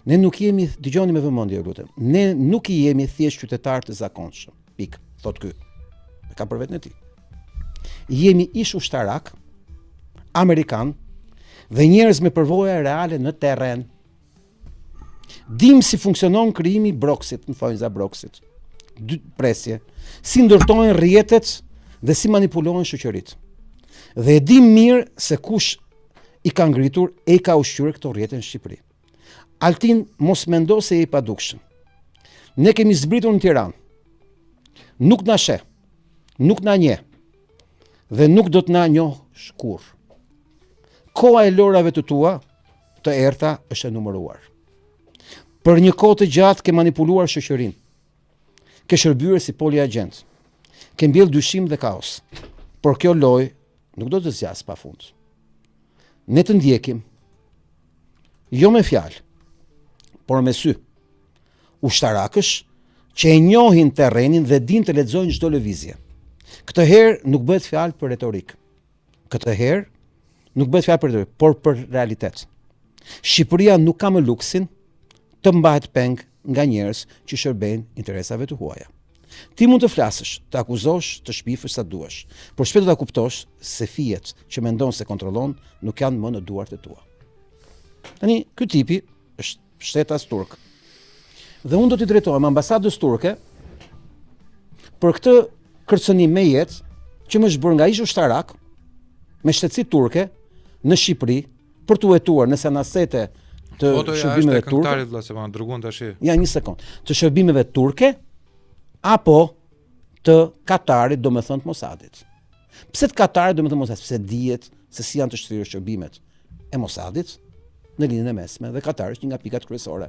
Ne nuk jemi, dëgjoni me vëmendje, ju lutem. Ne nuk jemi thjesht qytetarë të zakonshëm. Pikë, thotë ky. E ka për veten e tij. Jemi ish ushtarakë amerikanë dhe njerëz me përvoja reale në terren. Dimë si funksionon krimi i Broksit, në thonjëza Broksit. Dy presje. Si ndërtohen rrjetet dhe si manipulohen shoqëritë. Dhe e dimë mirë se kush i ka ngritur e i ka ushqyer këto rrjete në Shqipëri. Altin, mos mendo se je i padukshëm. Ne kemi zbritur në Tiranë. Nuk na sheh, nuk na njeh dhe nuk do të na njohësh kurrë. Koha e lojërave të tua të errëta është e numëruar. Për një kohë të gjatë ke manipuluar shoqërinë. Ke shërbyer si poliagjent. Ke mbjellë dyshim dhe kaos. Por kjo lojë nuk do të zgjasë pa fund. Ne të ndjekim jo me fjalë, por me sy. Ushtarakësh që e njohin terrenin dhe dinë të lexojnë çdo lëvizje. Këtë herë nuk bëhet fjalë për retorikë. Këtë herë nuk bëhet fjalë për retorikë, por për realitet. Shqipëria nuk ka më luksin të mbahet peng nga njerëz që shërbejnë interesave të huaja. Ti mund të flasësh, të akuzosh, të shpifësh sa duash, por shpejt do ta kuptosh se fijet që mendon se kontrollon nuk janë më në duart e tua. Tani, ky tipi është shtetas turk. Dhe unë do t'i drejtohem ambasadës turke për këtë kërcënim me jetë që më është bërë nga ish ushtarak me shtetësi turke në Shqipëri për t'u hetuar nëse janë asete të shërbimeve turke. Vëlla se ma dërguan tash. Ja një sekond. Të shërbimeve turke apo të Katarit, domethënë të Mossadit. Pse të Katarit, domethënë Mossadit? Sepse dihet se si janë të shtrirë shërbimet e Mossadit në Lindjen e Mesme dhe Katari është një nga pikat kryesore.